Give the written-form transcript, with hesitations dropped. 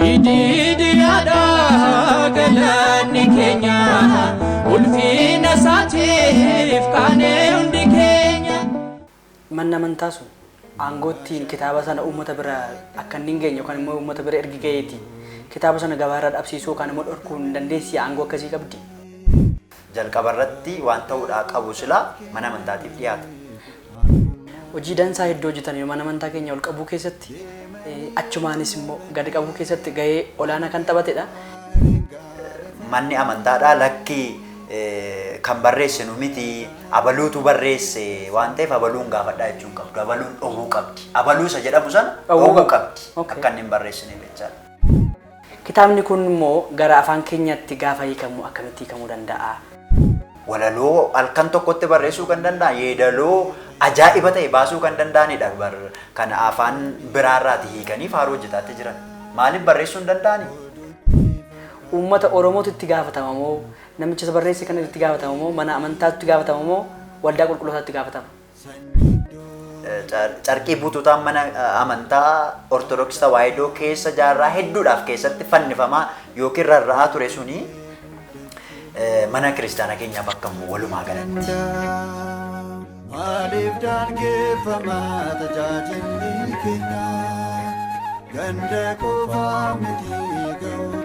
Ididiyaadha galanni keenya, ulfina isaatiif kaanee hundi keenya. Manni amantaa sun aangoo ittiin kitaaba sana uummata bira akka inni hin geenye yookaan immoo uummata bira ergi gaheeti kitaaba sana gabaarraa dhabsiisuu yookaan immoo dhorkuu hin dandeessi, aangoo akkasii qabdi. Jalqaba irratti waan ta'uudhaa qabu silaa mana amantaatiif dhiyaata. Hojii dansaa hedduu hojjetanii mana amantaa keenya ol qabuu keessatti, achumaanis immoo gadi qabuu keessatti gahee olaanaa kan taphatedha. Manni amantaadhaa lakki kan barreessinu miti, abaluutu barreesse waan ta'eef abaluun gaafadhaa jechuun qabdu. Abaluun dhowwuu qabdi. Abaluu isa jedhamu sana dhowwuu dhowwuu qabdi. Qabdi. Akka inni hin barreessineef jechaadha. Kitaabni kun immoo gara afaan keenyaatti gaafa hiikamu akkamitti hiikamuu danda'a? Walaloo halkan tokkotti barreessuu kan danda'an, yeedaloo ajaa'iba ta'e baasuu kan danda'anidha bar kan afaan biraarraati hiikanii faaruu hojjetaatti jiran. Maaliif barreessuu hin danda'anii? Uummata Oromootu itti gaafatama moo, namicha isa barreesse kana itti gaafatama moo, mana amantaatu itti gaafatama moo, waldaa qulqullootaatti gaafatama? Carqii bututaan mana amantaa Ortodoksii Tawaahidoo keessa jaarraa hedduudhaaf keessatti fannifamaa yookiin rarra'aa ture suni mana kiristaanaa keenyaa bakka immoo walumaa galatti. Maaliif daangeffama tajaajilli keenya? Ganda qofaa miti ga'u.